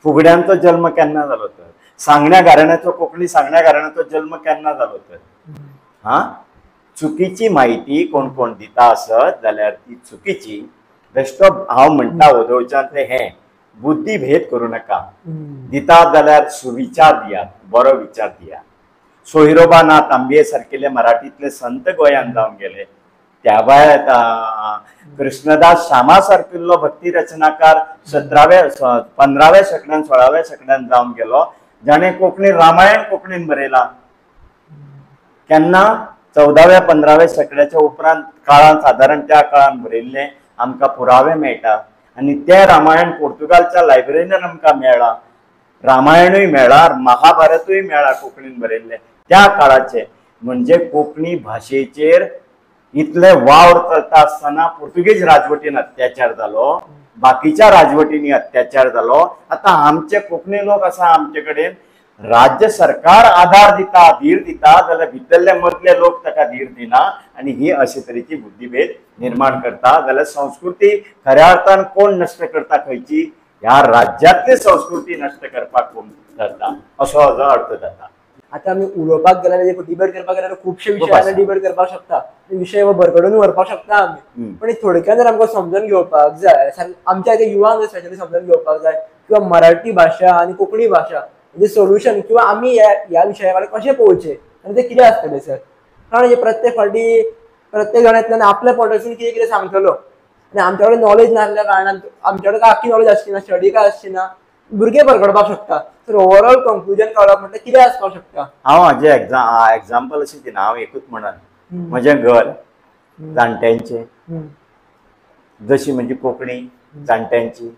फुगड्यांचो जल्म केन्ना जालो तर? सांगण्या घराण्याचो, कोंकणी सांगण्या घराण्याचो जल्म केन्ना जालो तर? हा, चुकीची म्हायती कोण कोण दिता आसत जाल्यार ती चुकीची. बेश्टो हांव म्हणटा वदोळच्यान तें हें बुद्धिभेद करूं नाका, दिता जाल्यार सुविचार दियात, बरो विचार दियात. सोहिरोबा ना तांबये सारकेले मराठींतले संत गोंयांत जावन गेले. त्या भायर कृष्णदास श्यामा सारकिल्लो भक्ती रचनाकार 15व्या शेंकड्यान 16व्या शेंकड्यान जावन गेलो, जाणें कोंकणी रामायण कोंकणीन बरयलां. केन्ना? 14व्या 15व्या शेंकड्याच्या उपरांत काळान, सादारण त्या काळान बरयल्लें आमकां पुरावे मेळटा. आनी तें रामायण पोर्तुगालच्या लायब्ररीन आमकां मेळ्ळां, रामायणूय मेळ्ळा, महाभारतूय मेळ्ळा कोंकणीन बरयल्लें त्या काळाचें. म्हणजे कोंकणी भाशेचेर इतले वावर चलता आसतना पुर्तुगेज राजवटीन अत्याचार जालो, बाकीच्या राजवटींनी अत्याचार जालो. आतां आमचे कोंकणी लोक आसा, आमचे कडेन राज्य सरकार आधार दिता, धीर दिता, जाल्यार भितरले मदले लोक ताका धीर दिना आनी ही अशे तरेची बुद्धिभेद निर्माण करता. जाल्यार संस्कृती खऱ्या अर्थान कोण नश्ट करता? खंयची? ह्या राज्यांतली संस्कृती नश्ट करपाक कोण जाता असो हाजो अर्थ जाता. आतां आमी उलोवपाक गेल्यार, डिबेट करपाक गेल्यार खुबशे विशय डिबेट करपाक शकता, विशय भरकडून व्हरपाक शकता आमी. पण थोडक्यान जर आमकां समजून घेवपाक जाय, आमच्या युवांक जर स्पेशली समजून घेवपाक जाय किंवा मराठी भाशा आनी कोंकणी भाशा म्हणजे सोल्युशन किंवा आमी ह्या विशया कडेन कशें पळोवचें आनी तें कितें आसतलें सर? कारण प्रत्येक फावटी प्रत्येक जाणांतल्यान आपल्या पोटासून कितें कितें सांगतलो आनी आमच्या कडेन नॉलेज नासल्या कारणान, आमच्या कडेन आख्खी नॉलेज आसची ना, स्टडी काय आसची ना, भुरगे भरकडपाक शकता. तर ओवरऑल कंक्लुजन काडप म्हणल्यार कितें आसपाक शकता? हांव हाजें एग्जाम्पल अशें दिना, हांव एकूच म्हणन, म्हजें घर जाणट्यांचें, जशी म्हजी कोंकणी जाणट्यांची,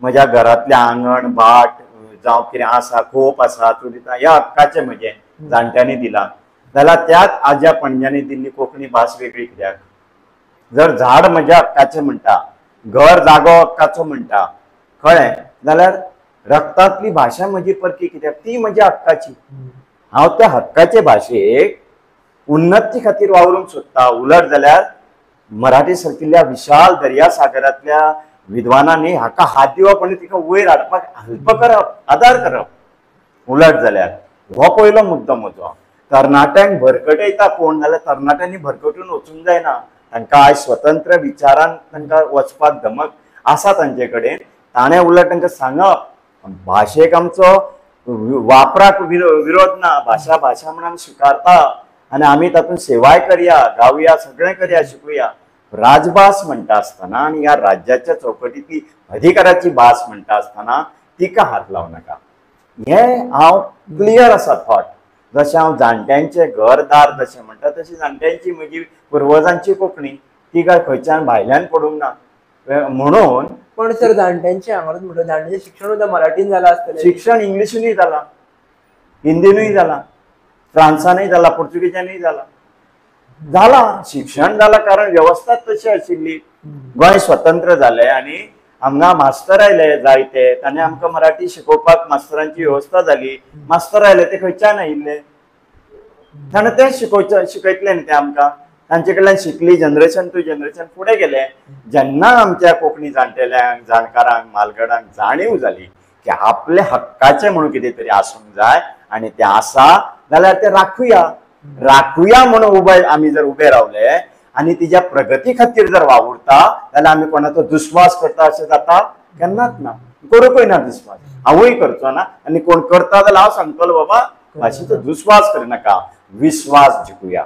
म्हज्या घरांतलें आंगण भाट जावं कितें आसा, खोप आसा, चुडिता, ह्या हक्काचें म्हजें जाणट्यांनी दिलां. जाल्यार त्याच आज्या पणज्यांनी दिल्ली कोंकणी भास वेगळी कित्याक? जर झाड म्हज्या हक्काचें म्हणटा, घर जागो हक्काचो म्हणटा, कळ्ळें, जाल्यार रक्तांतली भाशा म्हजी परकी कित्याक? ती म्हज्या हक्काची. हांव त्या हक्काचे भाशेक उन्नती खातीर वावरूंक सोदता. उलट जाल्यार मराठी सारकिल्ल्या विशाल दर्या सागरांतल्या विद्वानांनी हाका हात दिवप आनी तिका वयर हाडपाक हेल्प करप, आदार करप. उलट जाल्यार हो पयलो मुद्दो म्हजो. तरणाट्यांक भरकटयता कोण जाल्यार तरणाट्यांनी भरकटून वचूंक जायना. तांकां आयज स्वतंत्र विचारान तांकां वचपाक धमक आसा तांचे कडेन. ताणें उलट तांकां सांगप, भाशेक आमचो वापराक विरोध ना, भाशा भाशा म्हणून स्विकारता आनी आमी तातूंत सेवाय करया, गावया, सगळें करया, शिकूया. राजभास म्हणटा आसतना आनी ह्या राज्याच्या चौकटींतली अधिकाराची भास म्हणटा आसतना तिका हात लावं नाका. हें हांव क्लियर आसा थॉट. जशें हांव जाणट्यांचें घरदार जशें म्हणटा तशी जाणट्यांची म्हजी पुर्वजांची कोंकणी तिका खंयच्यान भायल्यान पडूंक ना म्हणून. पण सर जाणट्यांचें हांगाच म्हणटा, जाणट्यांचें शिक्षण सुद्दां मराठीन जालां आसतलें. शिक्षण इंग्लिशीनूय जालां, हिंदीनूय जालां, फ्रांसानूय जालां, पुर्तुगेजानूय जालां. जालां शिक्षण जालां, कारण वेवस्थाच तशी आशिल्ली. गोंय स्वतंत्र जालें आनी हांगा मास्तर आयले जायते, ताणें आमकां मराठी शिकोवपाक मास्तरांची वेवस्था जाली. मास्तर आयले ते खंयच्यान आयिल्ले, ताणें तें शिकयतलें न्ही ते आमकां. तांचे कडल्यान शिकली, जनरेशन टू जनरेशन फुडें गेले. जेन्ना आमच्या कोंकणी जाणटेल्यांक, जाणकारांक, म्हालगडांक जाणीव जाली की आपल्या हक्काचें म्हणून कितें तरी आसूंक जाय आनी तें आसा जाल्यार तें राखुया, राखुया म्हणून उबे आमी जर उबे रावले आनी तिच्या प्रगती खातीर जर वावुरता जाल्यार आमी कोणाचो दुस्वास करता अशें जाता केन्नाच ना, करूंकूय ना दुस्वास, हांवूय करचो ना आनी कोण करता जाल्यार हांव सांगतलो बाबा भाशेचो दुस्वास करनाका, विस्वास जिखुया,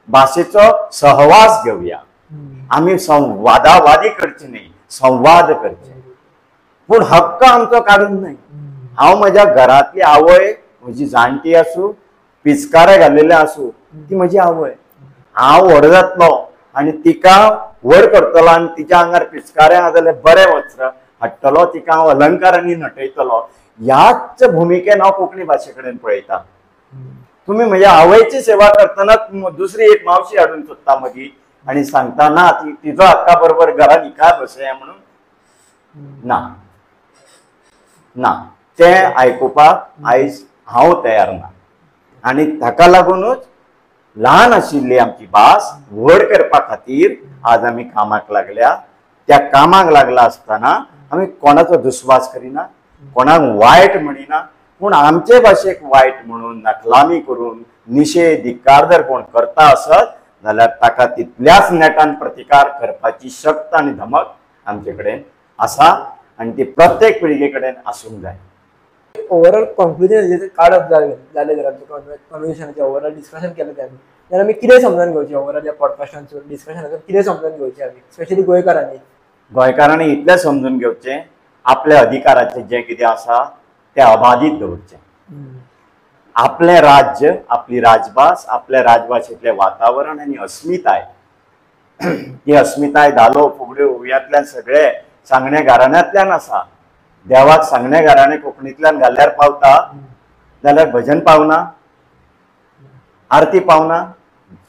भाशेचो सहवास घेवया. आमी संवादावादी करची न्ही, संवाद करचे, पूण हक्क आमचो काडून न्हय. हांव म्हज्या घरांतली आवय म्हजी जाणटी आसूं, पिचकारे घाल्लेले आसूं, ती म्हजी आवय. हांव व्हड जातलो आनी तिका व्हड करतलो आनी तिच्या आंगार पिचकारे आहा जाल्यार बरें वस्त्र हाडटलो, तिका हांव अलंकारांनी नटयतलो. ह्याच भुमिकेन हांव कोंकणी भाशे कडेन पळयता. तुमी म्हज्या आवयची सेवा करतनाच दुसरी एक मावशी हाडून सोदता म्हजी आनी सांगता ना ती तिजो हक्का बरोबर घरान हिका बसया म्हणून ना, ना, तें आयकुपाक आयज हांव तयार ना. आनी ताका लागुनूच ल्हान आशिल्ली आमची भास व्हड करपा खातीर आज आमी कामाक लागल्या. त्या कामाक लागला आसतना आमी कोणाचो दुस्वास करिना, कोणाक वायट म्हणिना, पूण आमचे भाशेक वायट म्हणून नखलामी करून निशेध धिक्कार जर कोण करता आसत जाल्यार ताका तितल्याच नेटान प्रतिकार करपाची शक्त आनी धमक आमचे कडेन आसा आनी ती प्रत्येक पिळगे कडेन आसूंक जाय. ओवरऑल कॉन्क्लुजन काडप जालें जर आमचें कॉन्वर्सेशनाचें ओवरऑल डिस्कशन केलें तें आमी, जाल्यार आमी कितें समजून घेवचें ओवरऑल ह्या पॉडकास्टांतसून डिस्कशनातून कितें समजून घेवचें आमी, स्पेशली गोंयकारांनी? गोंयकारांनी इतलें समजून घेवचें, आपल्या अधिकाराचें जें कितें आसा तें अबाधीत दवरचें. आपलें राज्य, आपली राजभास, आपल्या राजभाशेंतलें वातावरण आनी अस्मिताय, ही अस्मिताय धालो फुगड्यो ओवयांतल्यान सगळे सांगणे घराण्यांतल्यान आसा. देवाक सांगणे घराणें कोंकणींतल्यान घाल्यार पावता जाल्यार भजन पावना, आरती पावना,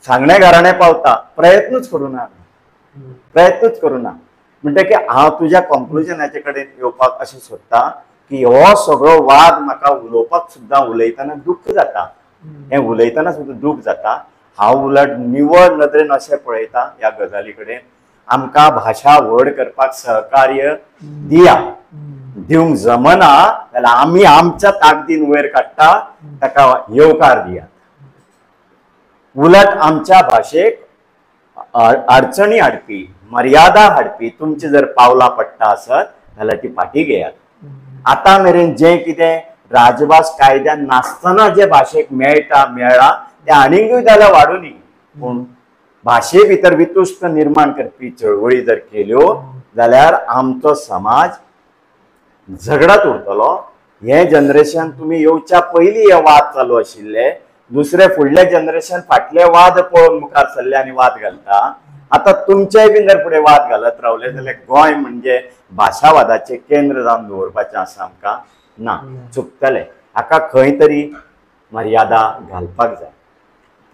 सांगणे घराणें पावता. प्रयत्नूच करूं ना, प्रयत्नूच करूं ना. म्हणटकीर हांव तुज्या कॉन्क्लुजनाचे कडेन येवपाक अशें सोदता की हो सगळो वाद म्हाका उलोवपाक सुद्दां उलयतना दुख्ख जाता, हें उलयतना सुद्दां दूख जाता. हांव उलट निवळ नदरेन अशें पळयता ह्या गजाली कडेन. आमकां भाशा व्हड करपाक सहकार्य दिया, दिवंक जमना जाल्यार आमी आमच्या ताकदीन वयर काडटा, ताका येवकार दिया. उलट आमच्या भाशेक अडचणी हाडपी, मर्यादा हाडपी तुमची जर पावलां पडटा आसत जाल्यार ती फाटीं घेयात. आतां मेरेन जें कितें राजभास कायद्यान नासतना जे भाशेक मेळटा मेळ्ळां तें आनीकूय जाल्यार वाडुनी, पूण भाशे भितर वितुष्ट निर्माण करपी चळवळी जर केल्यो जाल्यार आमचो समाज झगडत उरतलो. हें जनरेशन तुमी येवच्या पयलीं हे वाद चालू आशिल्ले, दुसरे फुडले जनरेशन फाटले वाद पळोवन मुखार सरले आनी वाद घालता. आतां तुमचेय बीन जर फुडें वाद घालत रावले जाल्यार गोंय म्हणजे भाशावादाचें केंद्र जावन दवरपाचें आसा आमकां ना, चुकतले. हाका खंय तरी मर्यादा घालपाक जाय.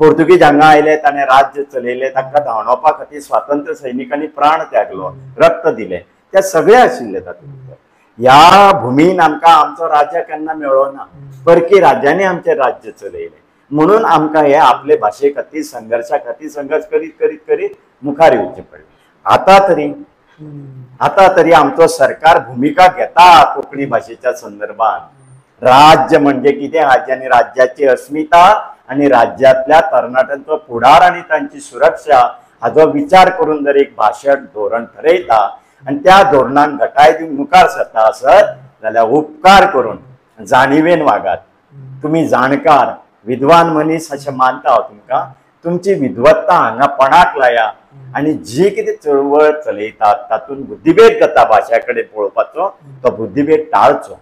पोर्तुगीज हांगा आयले, ताणें राज्य चलयलें, तांकां धांवडावपा खातीर स्वातंत्र्य सैनिकांनी प्राण त्यागलो, रक्त दिलें, ते सगळे आशिल्ले तातूंत. ह्या भुमीन आमकां आमचो राज्य केन्ना मेळ्ळो ना, परकी राज्यांनी आमचें राज्य चलयलें. म्हणून आमकां हे आपले भाशे खातीर संघर्शा खातीर संघर्श करीत करीत करीत मुखार येवचें पडलें. आतां तरी आमचो सरकार भुमिका घेता कोंकणी भाशेच्या संदर्भात. राज्य म्हणजे कितें हाची आनी राज्याची अस्मिता आनी राज्यांतल्या तरणाट्यांचो फुडार आनी तांची सुरक्षा हाचो विचार करून जर एक भाशण धोरण ठरयता आनी त्या धोरणाक घटाय दिवन मुखार सरता आसत जाल्यार उपकार करून जाणिवेन वागात. तुमी जाणकार, विद्वान मनीस अशें मानता हांव तुमकां. तुमची विद्वत्ता हांगा पणाक लाया आनी जी कितें चळवळ चलयतात तातूंत बुद्धिभेद जाता भाशा कडेन पळोवपाचो, तो बुद्धिभेद टाळचो.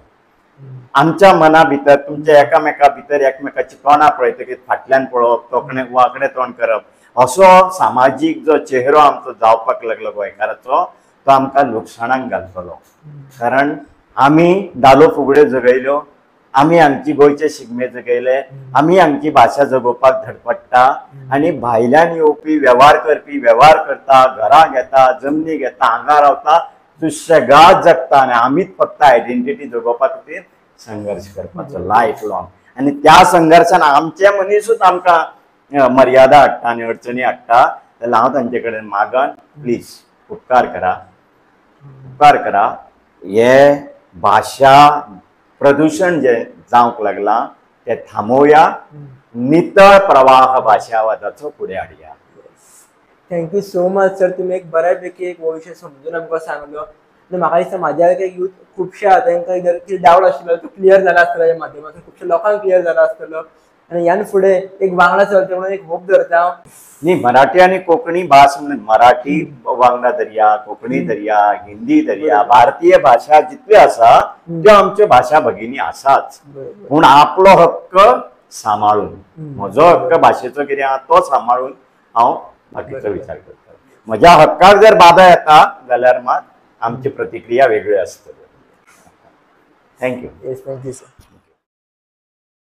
आमच्या मना भितर तुमच्या एकामेका भितर एकमेकाची तोंडां पळयतकीर फाटल्यान पळोवप, तोकणे वांकडें तोंड करप, असो सामाजीक जो चेहरो आमचो जावपाक लागलो गोंयकाराचो, तो आमकां लुकसाणाक घालतलो. कारण आमी धालो फुगड्यो जगयल्यो, आमी हांगची गोंयचे शिगमे जगयले, आमी हांगची भाशा जगोवपाक धडपडटा आनी भायल्यान येवपी वेव्हार करपी वेव्हार करता, घरां घेता, जमनी घेता, हांगा रावता, सुशेगाद जगता आनी आमीच फक्त आयडेंटिटी जगोवपा खातीर संघर्श करपाचो लायफ लॉंग. आनी त्या संघर्शान आमचे मनीसूच आमकां मर्यादा हाडटा आनी अडचणी हाडटा. जाल्यार हांव तांचे कडेन मागन, प्लीज उपकार करा, उपकार करा, हे भाशा प्रदूषण जे जावंक लागलां तें थांबोवया, नितळ प्रवाह भाशावादाचो फुडें हाडया. Thank you so much sir, तुमी एक बऱ्यापैकी एक हो विशय समजून आमकां सांगलो. आनी म्हाका दिसता म्हाज्या यूथ खुबशे आहा तांकां जर कितें डावट आशिल्लो तो क्लियर जाला आसतलो ह्या माध्यमांतून, खुबशे लोकांक क्लियर जाला आसतलो आनी ह्यान फुडें एक वांगडा चलता म्हणून एक होप धरता हांव. न्ही, मराठी आनी कोंकणी भास म्हणून मराठी वांगडा धरया, कोंकणी धरया, हिंदी धरया, भारतीय भाशा जितल्यो आसा त्यो आमच्यो भाशा भगिनी आसाच, पूण आपलो हक्क सांबाळून, म्हजो हक्क भाशेचो कितें आहा तो सांबाळून हांव बाकीचो विचार करता. म्हज्या हक्काक जर बाधा येता जाल्यार मात आमची प्रतिक्रिया वेगळी आसतली. Thank you. Yes, thank you sir.